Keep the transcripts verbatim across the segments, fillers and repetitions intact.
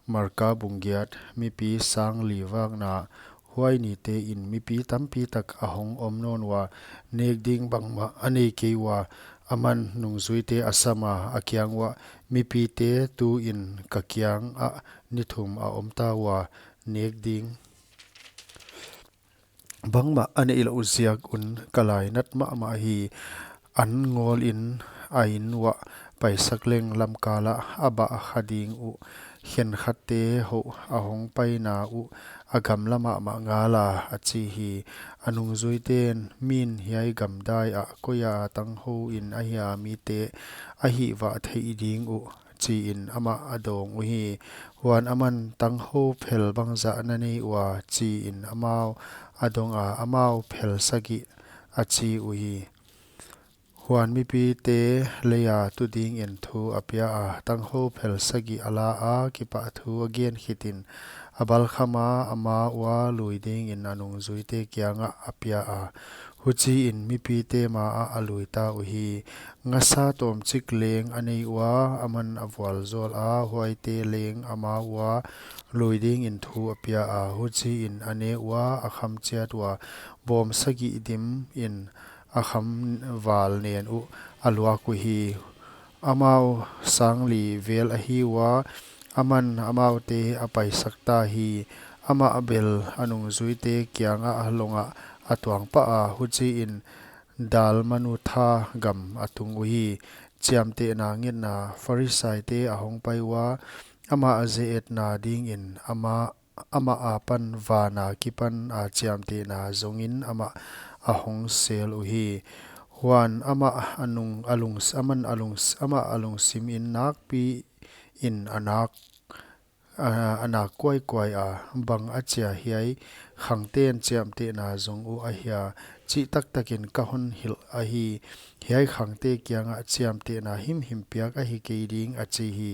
Marka bung giat. Mipi sang li vakna. Huai nitein mipi tampi tak a hong om nawn ua, nek ding bangmah a nei kei ua, aman nungzuite a sama, a kiang uah, mipite, tuin ka kiangah ni thum a om ta ua, nek ding bangmah a neih louh ziak un ka lainat mahmah hi. An ngawlin a inn uah paisak leng lamkalah a bah kha ding uh. Khenkhatte houh a hong paina uh a gamla mahmah ngala, a chi hi. A nungzuiten, min hiai gamdai ah koia tanghou in ahia mite a hihvah theih ding uh, chiin amah a dawng uhi. Huan aman, tanghou phel bangzah na nei ua, chiin amau a dong a, amau, phel sagih, a chi uhi. Huan mipite leia tu dingin thu a pia a, tanghou phel sagih a la a, kipahthu a gen khitin, a balkhama, ama ua lui dingin a nungzuite kiangah a pia a. Huchiin mipite maah a lui ta uhi. Ngasa tawmchik leng a nei ua, aman a vualzawl a, huaite leng ama ua lui dingin thu a pia a. Huchiin a ne ua, a kham chiat ua, bawm sagih dimin a kham val nen uh a luak uhi. Amau sang li vel ahi ua, aman amaute a paisak ta hi. Amah bel a nungzuite kiangah longah a tuang pah a, huchiin Dalmanutha gam a tung uhi. Chiamtehna ngetna. Pharisaite a hong pai ua, amah a ze-etna dingin, ama, amah apan vana kipan a chiamtehna zongin amah a hong sel uhi. Huan amah a nung, a lungs-, aman a lungs-, amah a lungsimin nakpiin a nak a, a nak kuaikuai a, bang achia hiai khangten chiamtehna zong uh ahia, chih taktakin ka hon hilh ahi. Hiai khangte kiangah chiamtehna himhim piak ahi kei ding, a chi hi.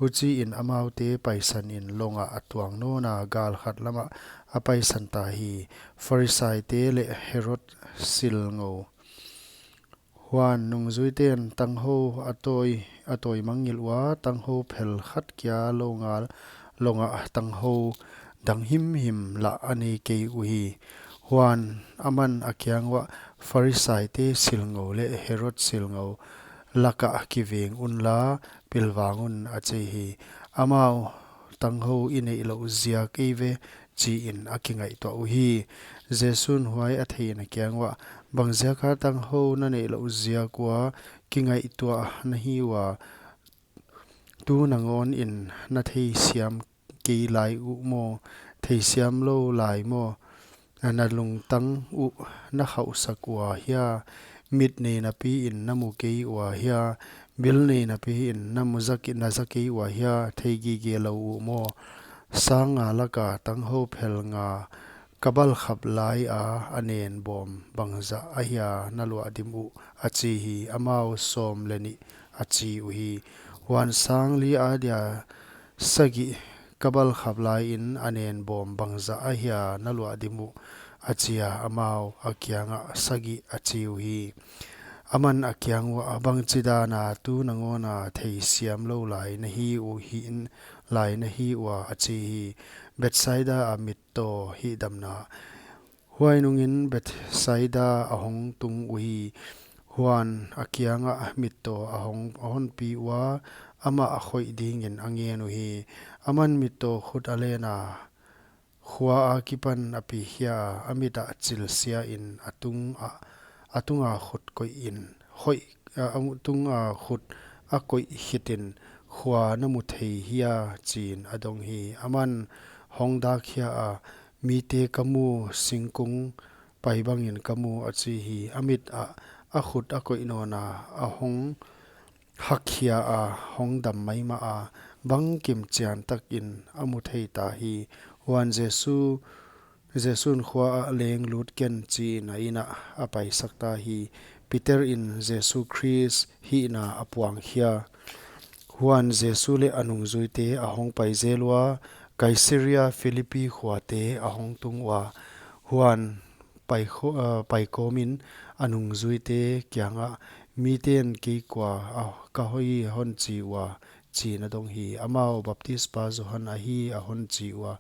Huchiin amaute paisanin longah a tuang nawna gal khat lamah a paisan ta hi. Pharisaite leh Herod silngou. Huan nungzuiten tanghou a tawi, a tawi mangngilh ua, tanghou phel khat kia lou ngal longah tanghou dang himhim lah a nei kei uhi. Huan aman a kiang uah, Pharisaite silngou leh Herod silngou lakah kiveng unla, pilvang un, a chi hi. Amau, tanghou i neih louh ziak eive, chiin a kingaihtuah uhi. Jesu'n huai a theiin a kiang uah, bangziaka tanghou na neih louh ziak ua kingaihtuah na hi ua, tu nangawnin na theisiam kei lai uh maw, theisiam lou lai maw? Na lungtang uh na khauhsak ua hia? Mit nei napiin na mu kei ua hia? Bil nei napiin na mu za ke-, na za kei ua hia? Thei gige lou uh maw? Sang nga laka tanghou phel nga ka balkhap laia a nen bawm bangzah ahia na luahdim uh, a chi hi. Amau, sawm leh nih, a chi uhi. Huan sang li adia sagih ka balkhap laiin a nen bawm bangzah ahia na luahdim uh, a chi a. Amau a kiangah, sagih, a chi uhi. Aman a kiang uah, bangchidana tu nangawna theisiam lou lai na hi uhi, lai na hi ua, a chi hi. Bethsaida a mittaw hihdamna. Huai nungin Bethsaida a hong tung uhi. Huan a kiangah mittaw a hong, a honpi ua, amah a khoih dingin a ngen uhi. Aman mittaw khut a len a, khua akipan a pi khia a, a mit ah chilsiain a tung ah, a tunga khut koihin, khoih, a, a tunga khut a koih khitin, khua na mu thei hia, chiin a dong hi. Aman hong dak khia a, mite ka mu, singkung pai bangin ka mu, a chi hi. A mit ah a khut a koih nawna a hong hak khia a, hong dam maimah a, bangkim chian takin a mu thei ta hi. Huan Jesu, Jesu'n, khua ah leng lut ken, chiin a inn ah a paisak ta hi. Peter in Jesu Khrist hihna a puang khia. Huan Jesu leh a nungzuite a hong pai zel ua, Kaisaria Philippi khuate a hong tung ua. Huan pai kho-, ah, pai kawmin a nungzuite kiangah, miten kei kua a ka hoih hon chi ua, chiin a dong hi. Amau, Baptispa Johan ahi, a hon chi ua.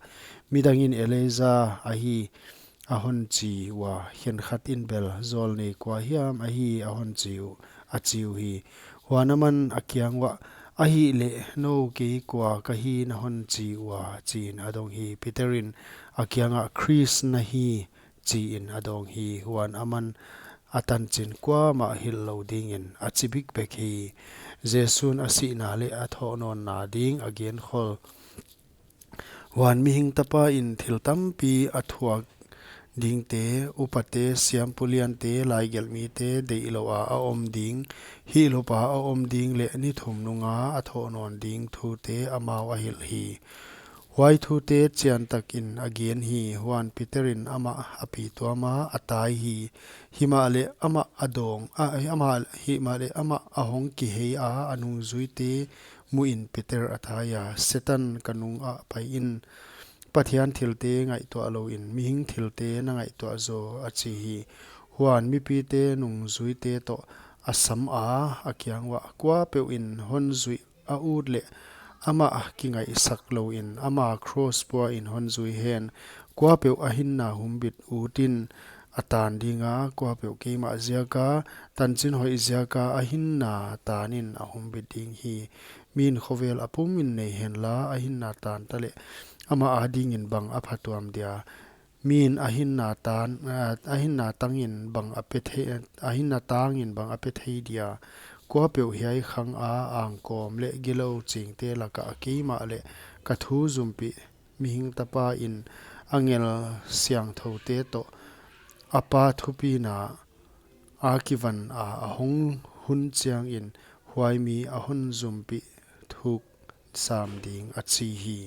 Midangin, Elijah ahi, a hon chi ua. Khenkhatin bel, Zawlnei kua hiam ahi, a hon chi uh, a chi uhi. Huan aman a kiang uah, Ahihleh nou kei kua ka hi na hon chi ua, chiin a dong hi. Peterin a kiangah, Khrist na hi, chiin a dawng hi. Huan aman a tanchin kuamah hilh lou dingin a chi bikbek hi. Jesu'n a sihna leh a thohnawnna ding a genkhol. Huan Mihing Tapain thil tampi a thuak dingte, upate, siampu liante, laigelhmite, deihlouha a om ding, hihlupa a om ding leh ni thum nunga a thohnawn ding thute amau a hilh hi. Huai thute chiantakin a gen hi. Huan Peterin amah a pi tuama a tai hi. Himahleh amah a dawng, a, amah, himahleh amah a hong kiheia a nungzuite muhin Peter a taia, Setan, ka nungah pai in. Pathian thilte ngaihtuah louin mihing thilte na ngaihtuah zaw, a chi hi. Huan mipite nungzuite toh a sama, a kiang uah, Kuapeuhin hon zuih a ut leh amah kingaihsak louin ama kros puain hon zui hen. Kuapeuh a hinna humbit utin a tan dinga, kuapeuh keimah ziaka, tanchin hoih ziaka a hinna tanin a humbit ding hi. Min khovel a pumin nei henla, a hinna tan taleh amah adingin bang a phatuam dia. Min a hinna tan, a, a hinna tangin bang a pe thei, a hinna tangin bang a pe thei dia. Kuapeuh hiai khanga angkawm leh gilou chingte laka keimah leh ka thu zumpih Mihing Tapain angel siangthoute toh a Pa thupina a kivana a hong hun chiangin huai mi a hon zumpih thuk sam ding, a chi hi.